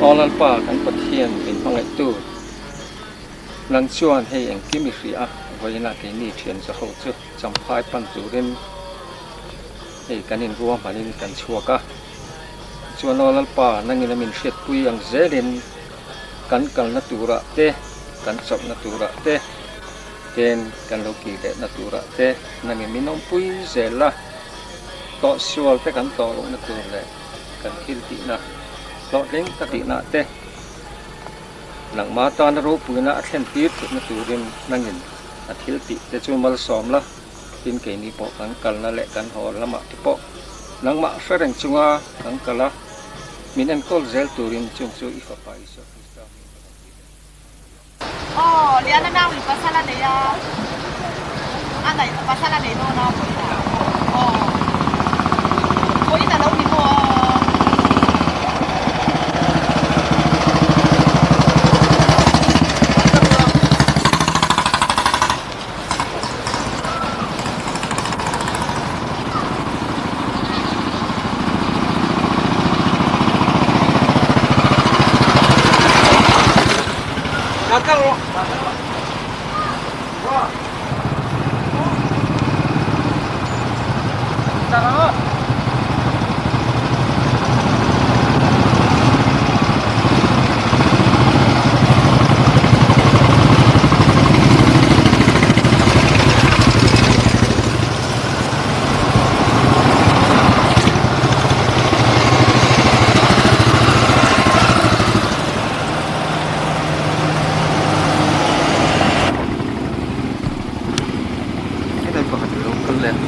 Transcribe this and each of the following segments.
Aw Lalpa kan Pathian min hmangaihtu nang chuan hei engkim i hria a, vawiinah keini thian zaho chu champhai pan turin hei kan inruahmanin kan chhuak a. Chuan aw Lalpa nangin a min hriatpui ang zelin kan kalna turah te, kan chawlhna turah te, Ten kan lo kir lehna turah te nangin min awmpui zel a, tawhsual te kan tawh lohna tur leh kan thil tihna hlawhtling ka tihna te nangma tana ropuina a thlen tir thutna turin nangin a thil tih te chu malsawm la, tin keini pawh kan kalna leh kan haw lamah te pawh nangmah hre reng chunga kan kal a, min enkawl zel turin chung chu i Fapa Isua Krista hming ka rawn ti leh. Aw, Liana nau in pasal a nei a, a nei pasal a nei dawn a vawiin ah aw vawiin a lo ni maw aw. Hetlai pakhat alo kal leh a.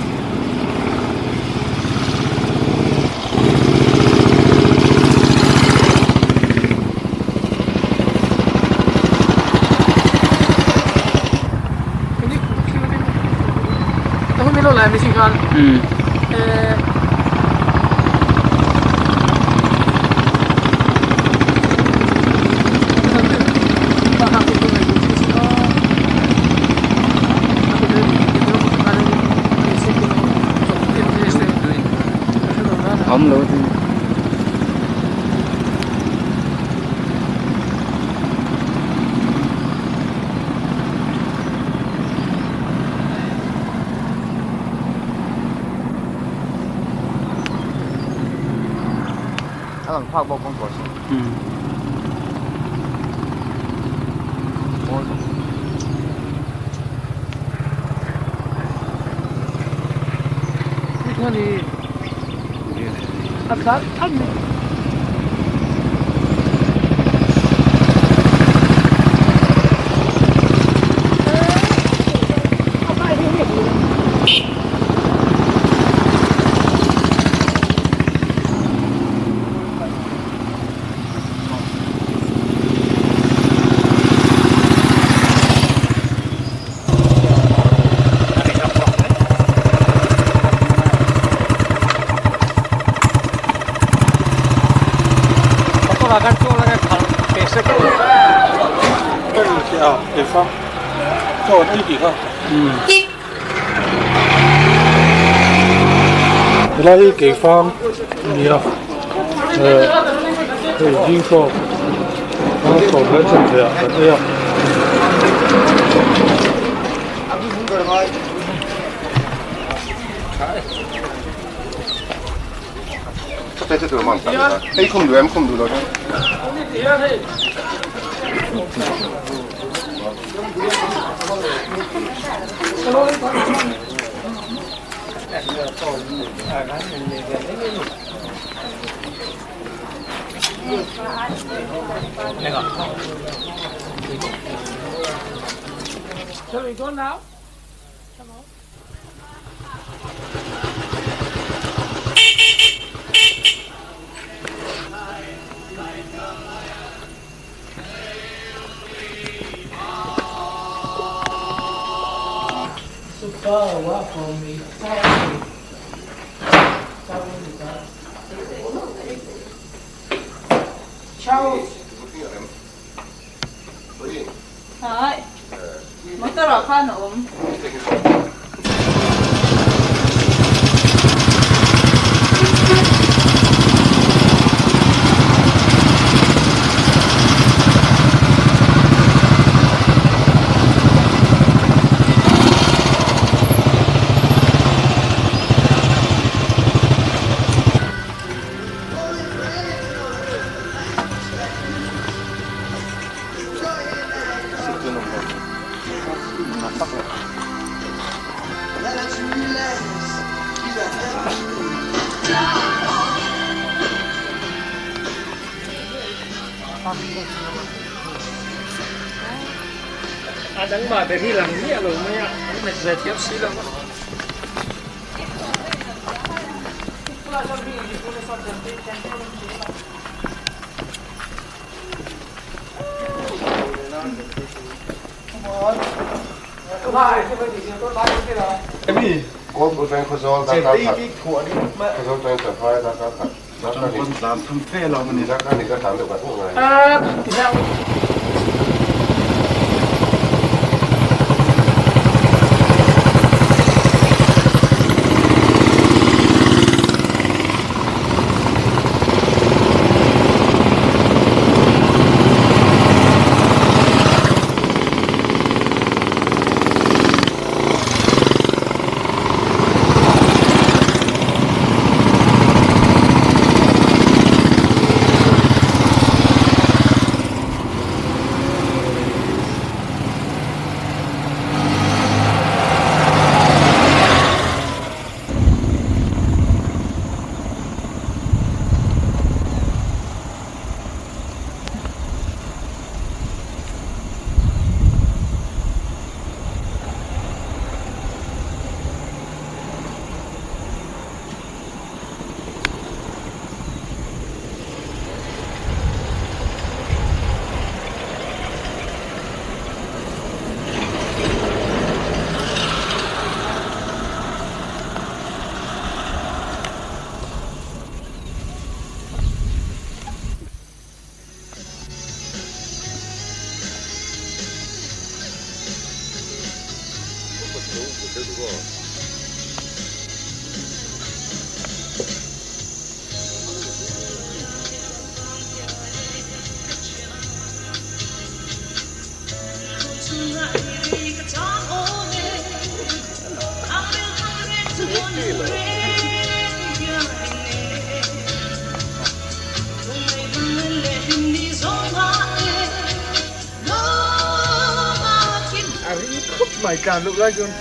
Awm lo tin. A lang phak bawk kawng pawh saw. Helai hi keifang a ni a eh hei zing chaw a sawm leh chanve ah kan ei a. Shall we go now? Motor ah khan a awm. A dang mah ber hi lang miah lo mai a, an hmet ve thiam si lo a. A ring khawp mai tlan loh lai chuan.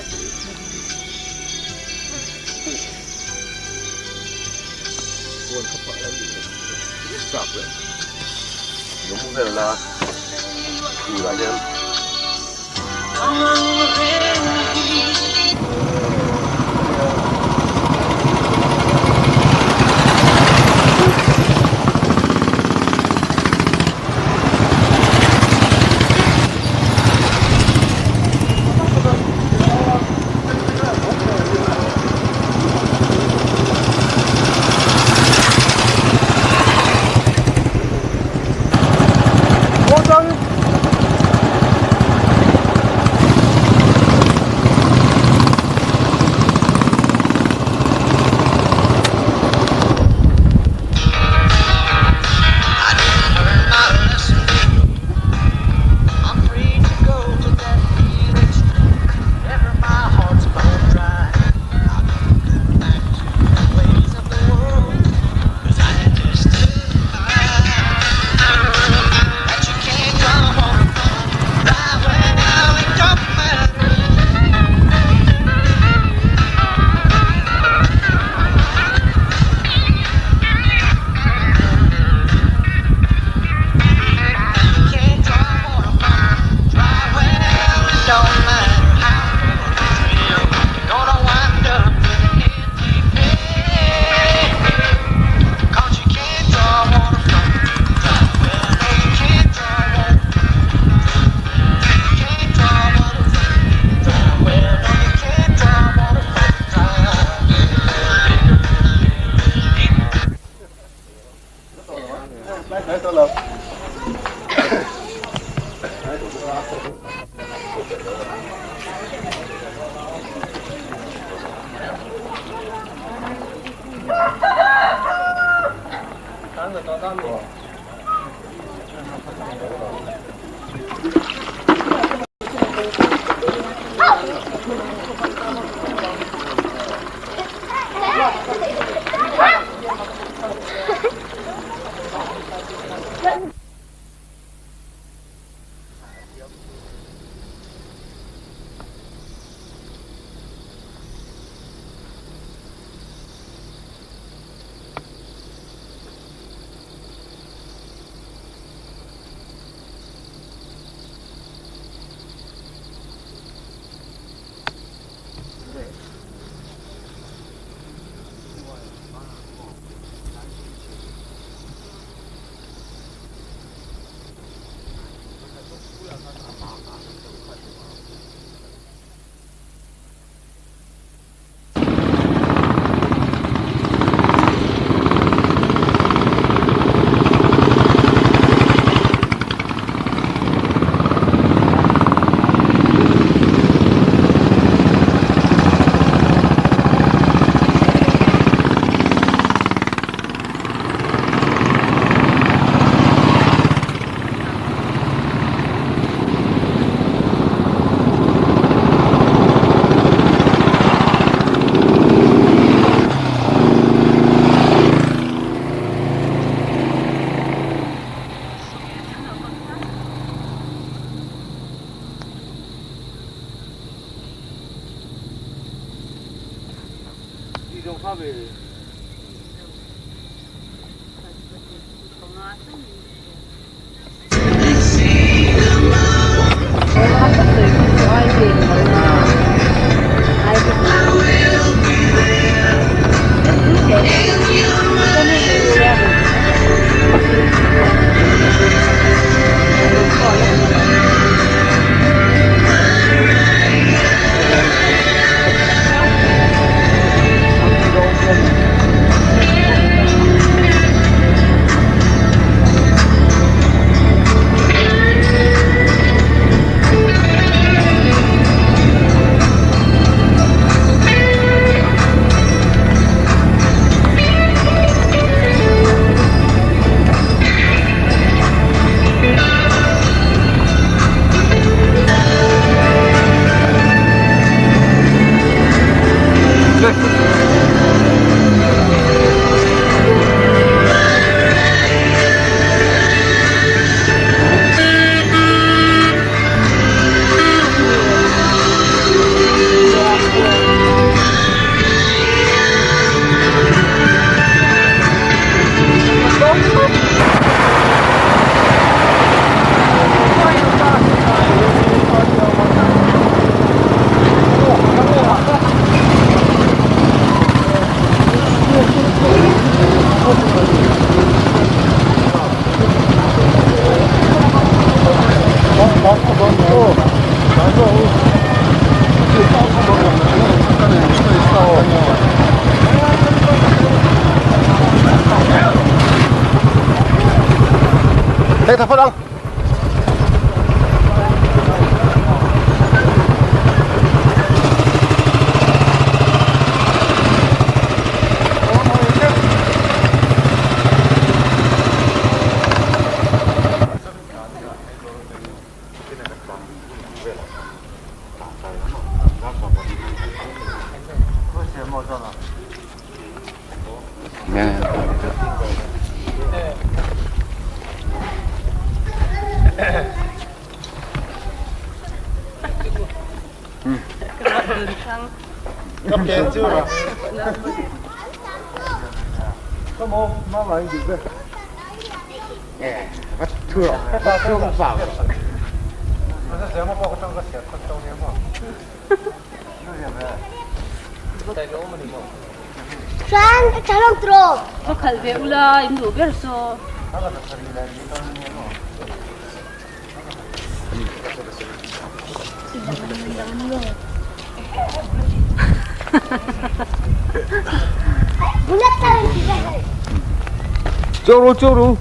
Churu churu.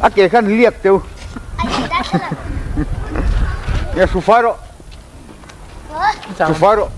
A ke khan liak teu. Nge hru fai rawh. Hru fai rawh.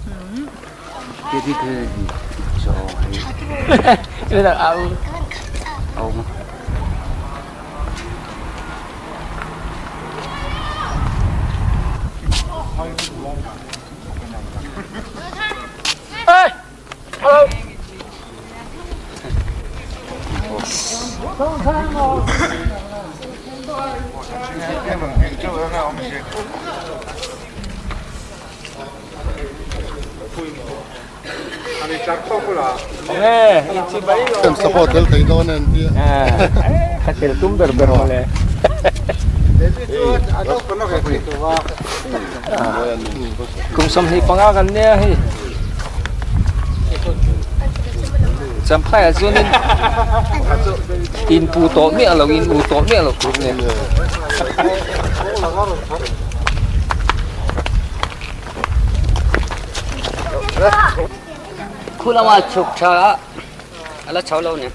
Kan support tel thei dawn en tia. Ka tel tum ber ber mawle. Kum 25 kan nia hei. Champhai ah chuan in in pu tawh miah lo in u tawh miah lo tur nia. Khu lama chhuk tha a a la chho lo ni.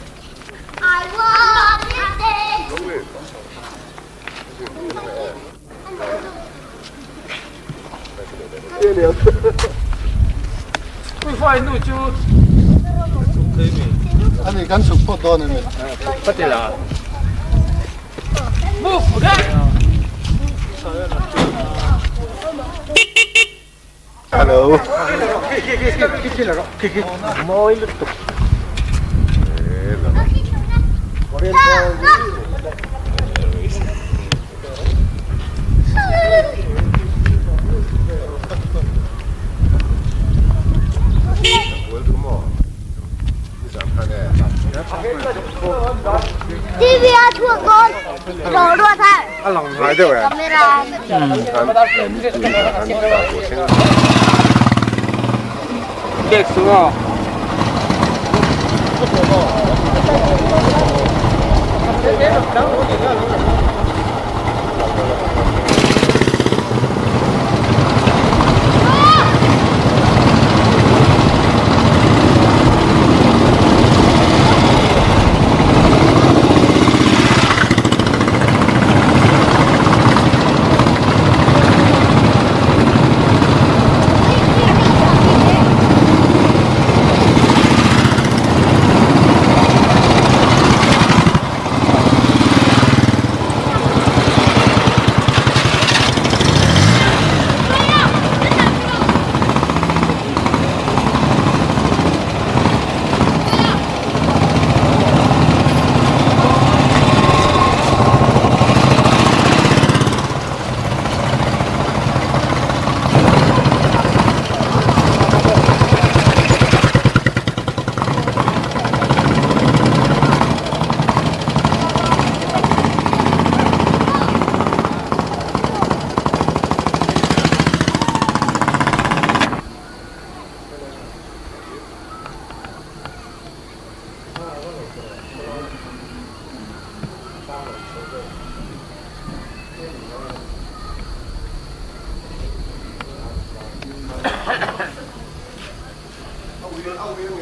Ani kan chhuk phawt dawn em ni? Hello. Mawi lutuk. TV a chhuak dawn rawh ruat hai. A lang hnai deuh e. Camera. Biak sung aw.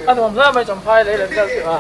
A nuam hle mai Champhai lei leh vel chu a.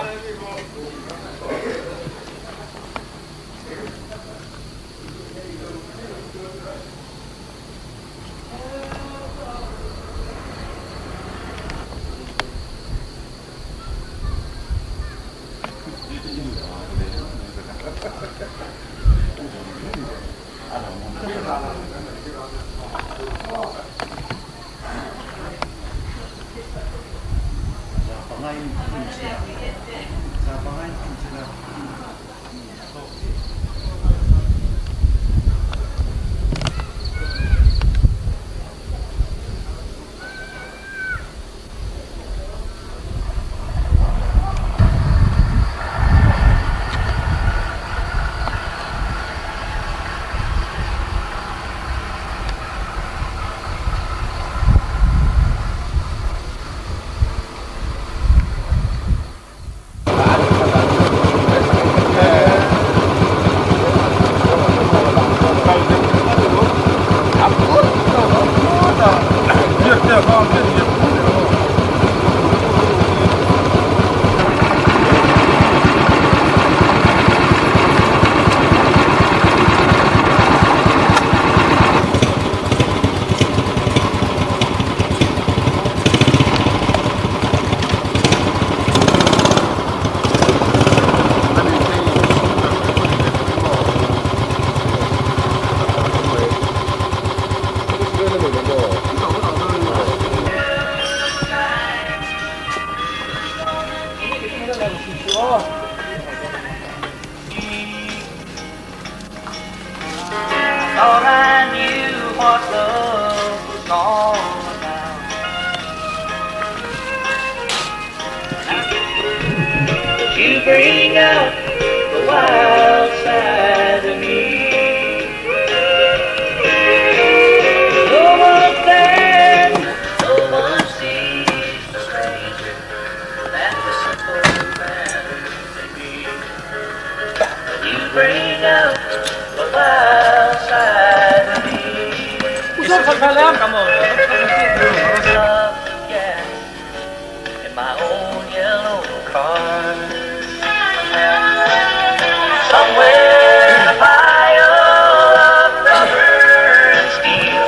Thought I knew what love was all about. But you bring out the wild side of me. No one's there, no one sees the stranger that the simple man may be. You bring out the wild side of me. Love gas in my old yellow car. Somewhere in a pile of rubber and steel,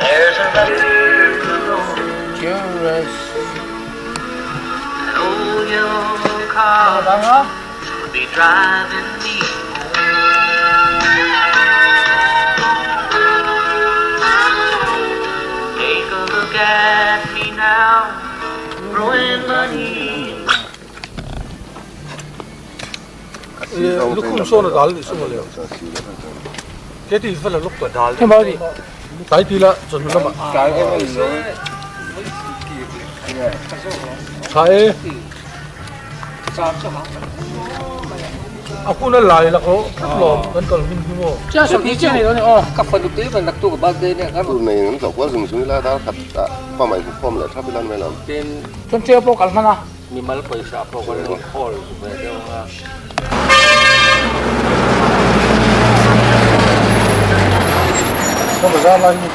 there's a An old yellow car will be driving me home. Take a look at me now, throwing money. Lukhum sawn a dal nih chu mawle. Ke ti vel a luk ta dal. Tlai ti la chawhnu lamah. Tha e. A hun a lai lak rawh tlat lawm kan kal hun hi maw. Ka fanu te van naktu ka birthday nia kan. Tur nei an zoh kual zung zung ila dar khat ah pa mai hmukhawm leh thap ila an mai lo. Tin. Chuan chair pawh kal hman a. Mimal pawisa pawh kan lo khawl ve deuh ang a. Ka bazar lai hi.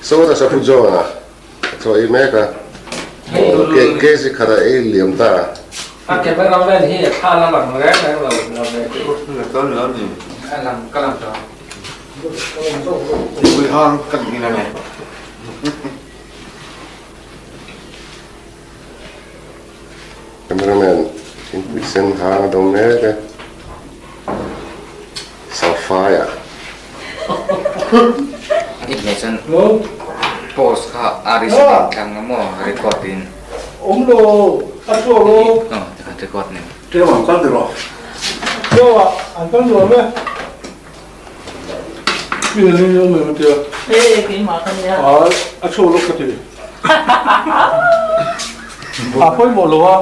Sawta Saphu John-a chaw ei mek a, kg khat a ei liam ta a. A cameraman hi a thla la lang reng reng lo lo ve teh u. A lang ka lang tawh. Cameraman thingpui sen hang a do mek e. Sangfaia. I hmeh chuan post kha a recent in tlang a maw record in. Awm lo, a chhuak lo. Aw tikhan record nen. Tlem an kal tir rawh. Tlem ah an kal nuam e. Mi nen in awm em atia. E keimah ka nia. A a chhuak lawk ka ti. A pawimawh lo a.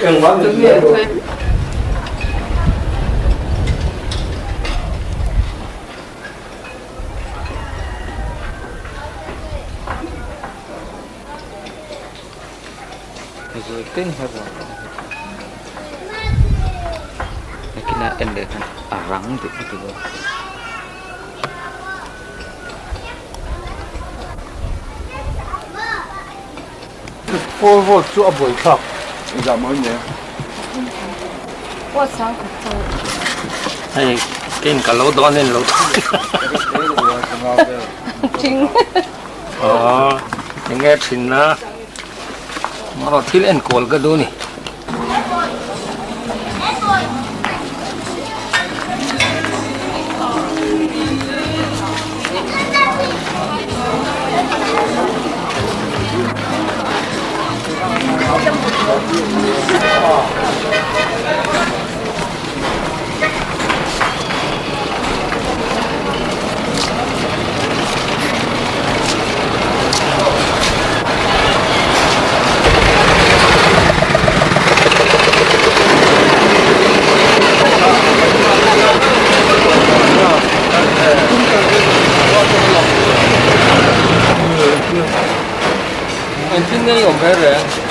Engmah ni lo. Nakinah en leh khan a rang duh lutuk a. Pole vault chu a buai thlak. Hei kein ka lo dawn in lo Aw enge thin a Marawh thil enkawl ka duh a ni. Ngei awm reng reng.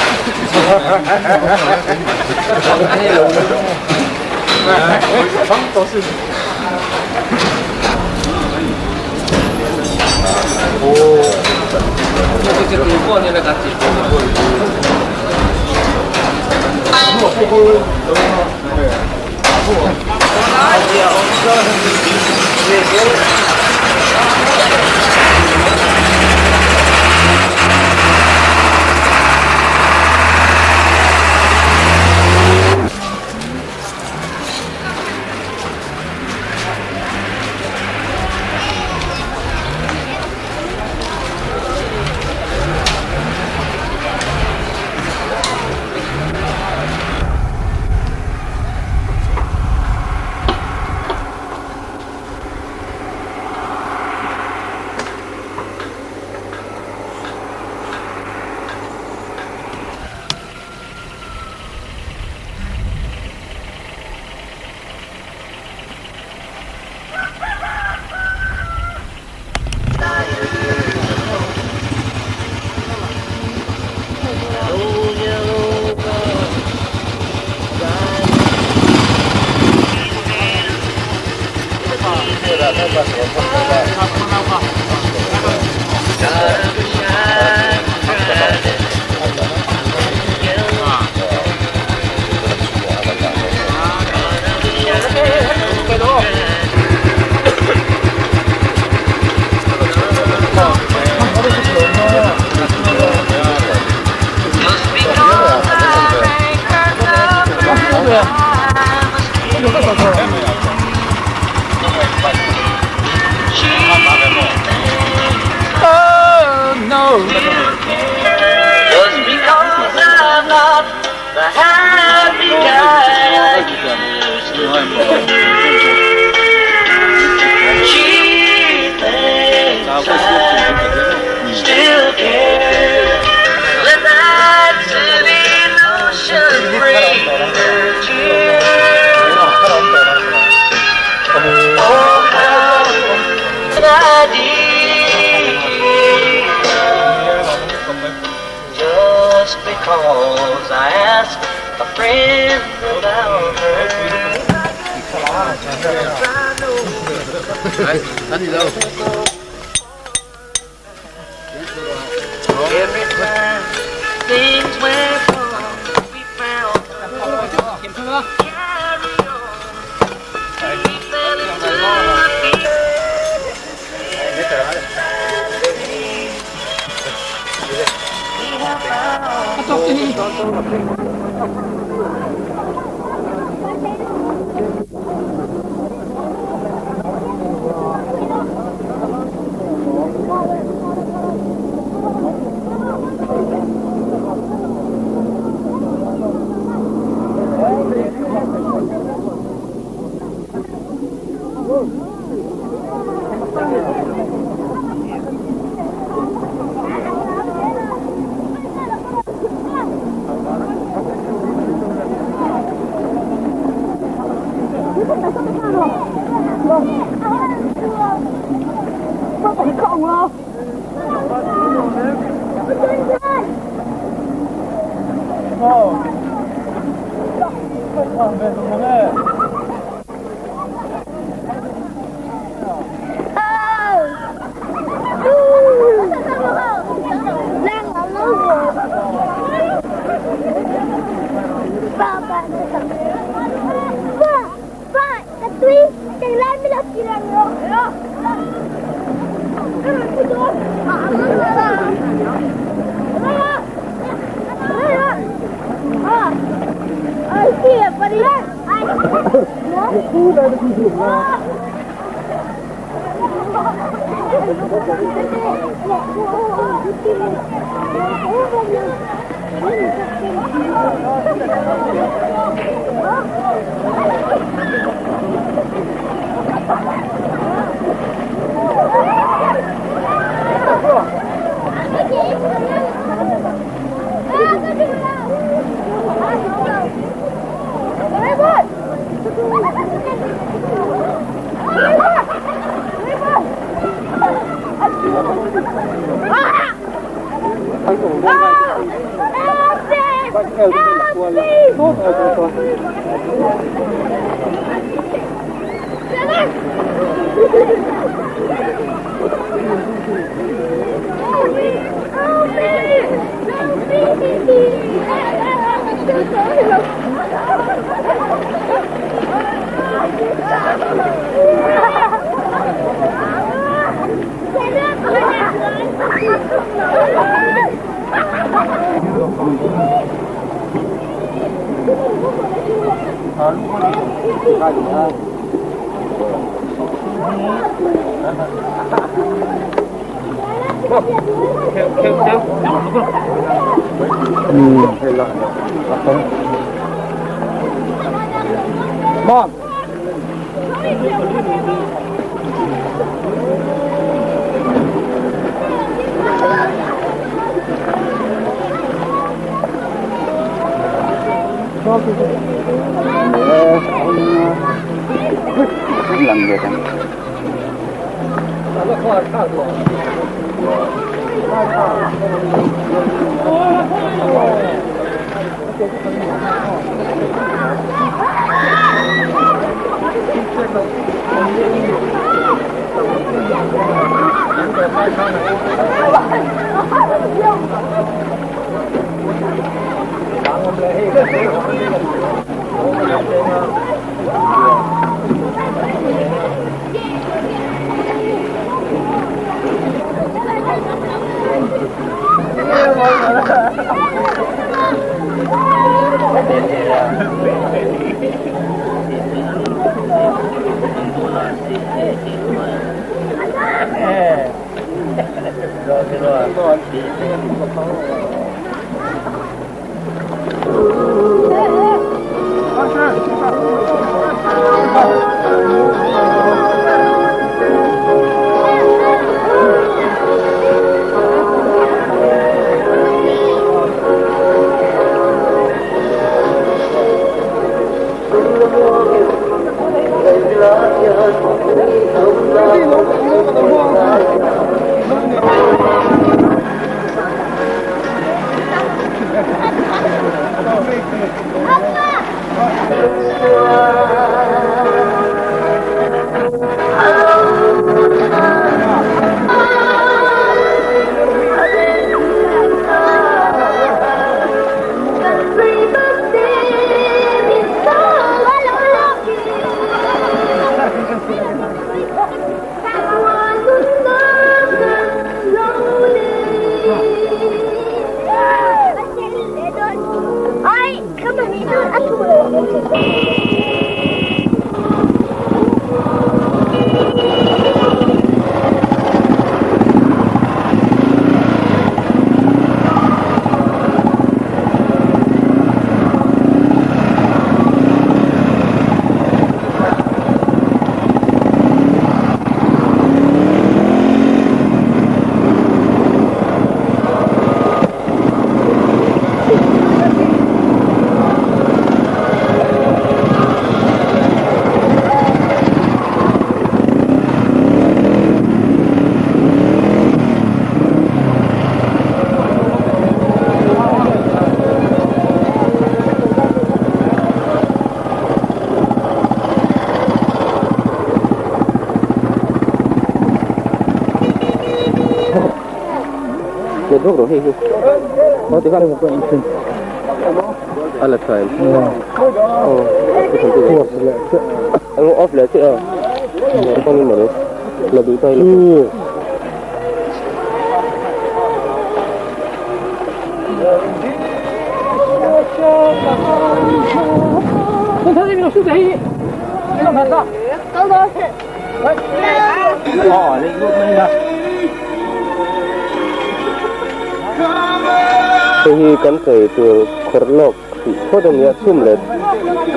Hei hi kan sawi tur khawrh lawk hrih phawt a nia chhum leh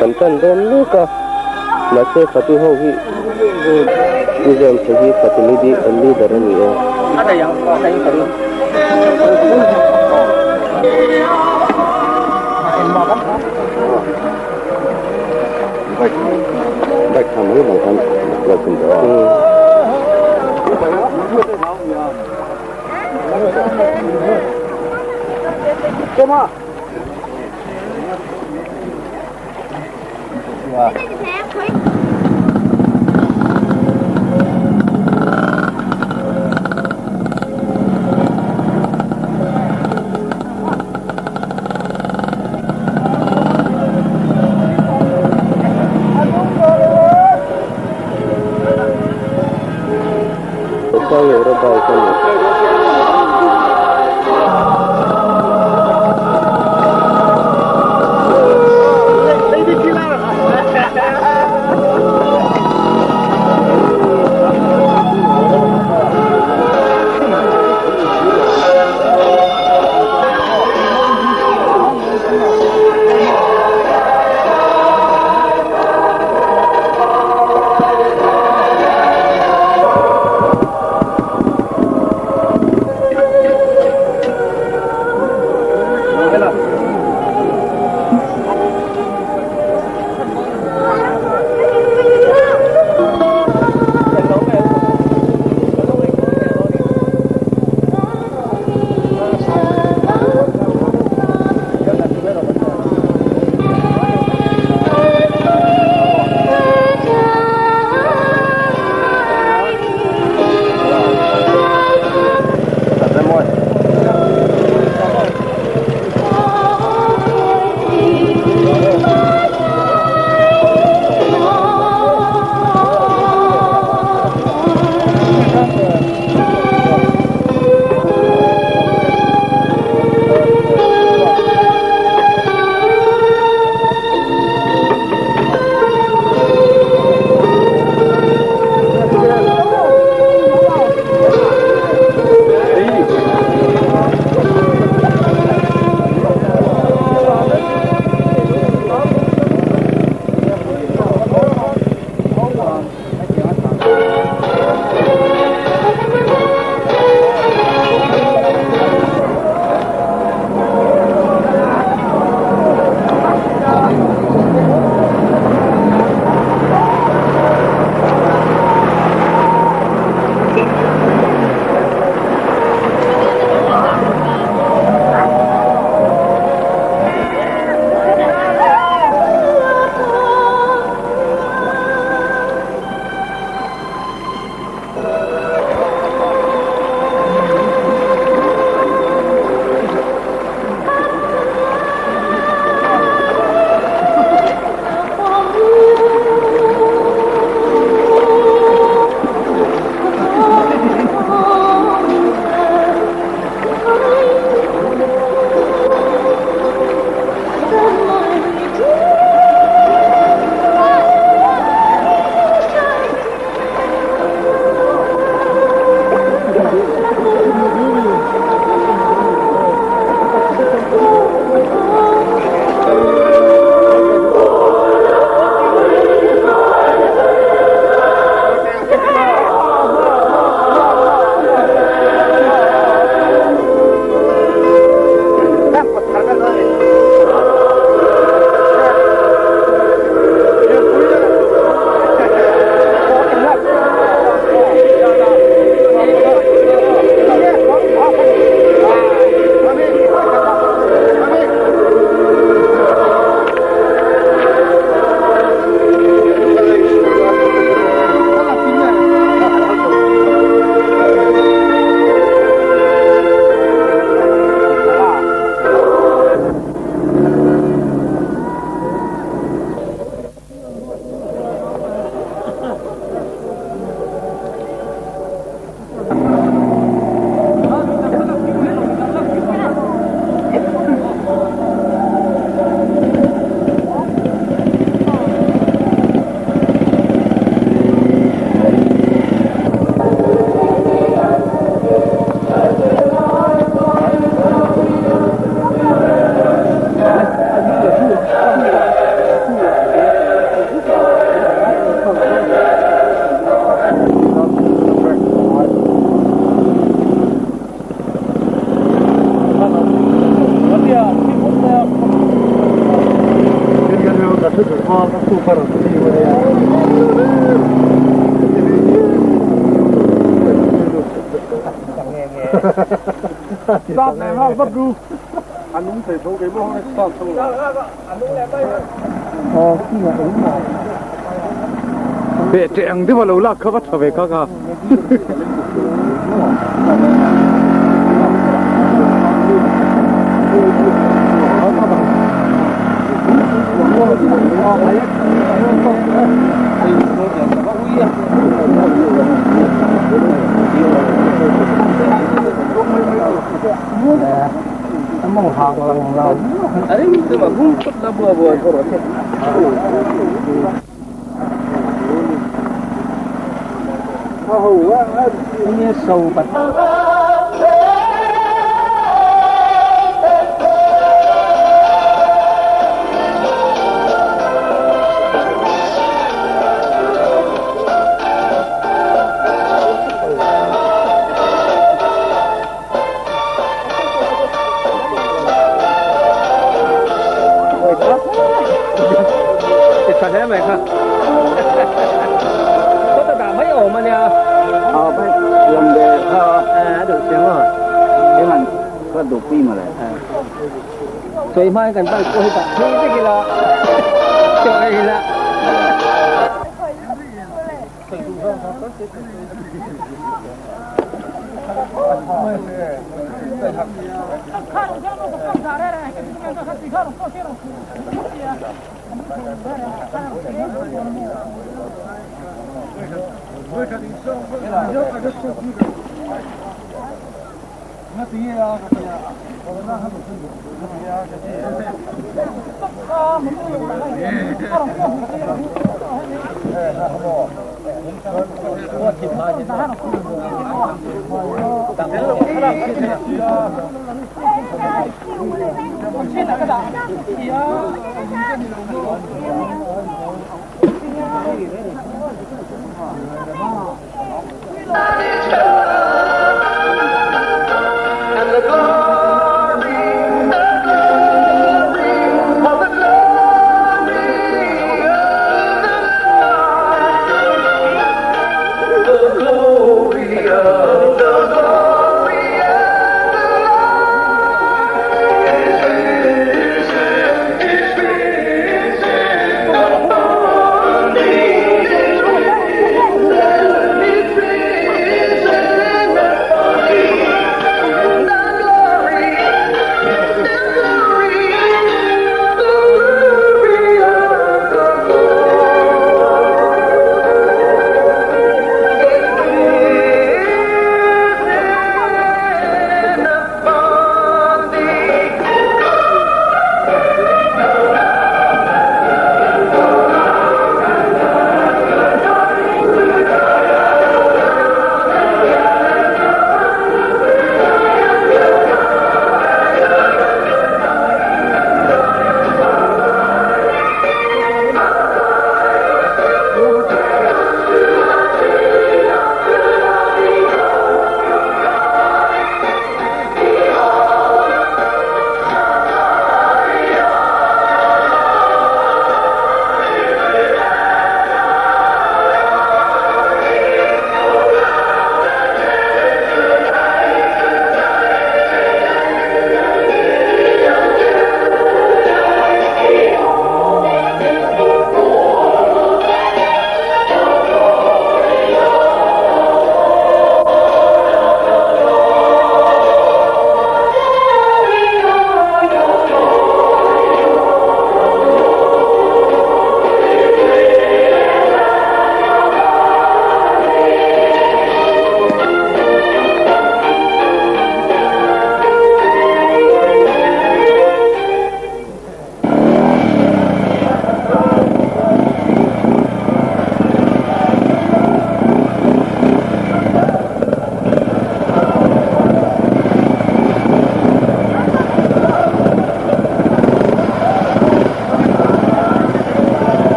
kan tan dawn mek a mahse Fati ho hi Pu James hi Fati leader a ni e. Bike tha mai mai khan lo chhun tawh a. Be te ang deuh a lo lak kha va tha ve kha kha.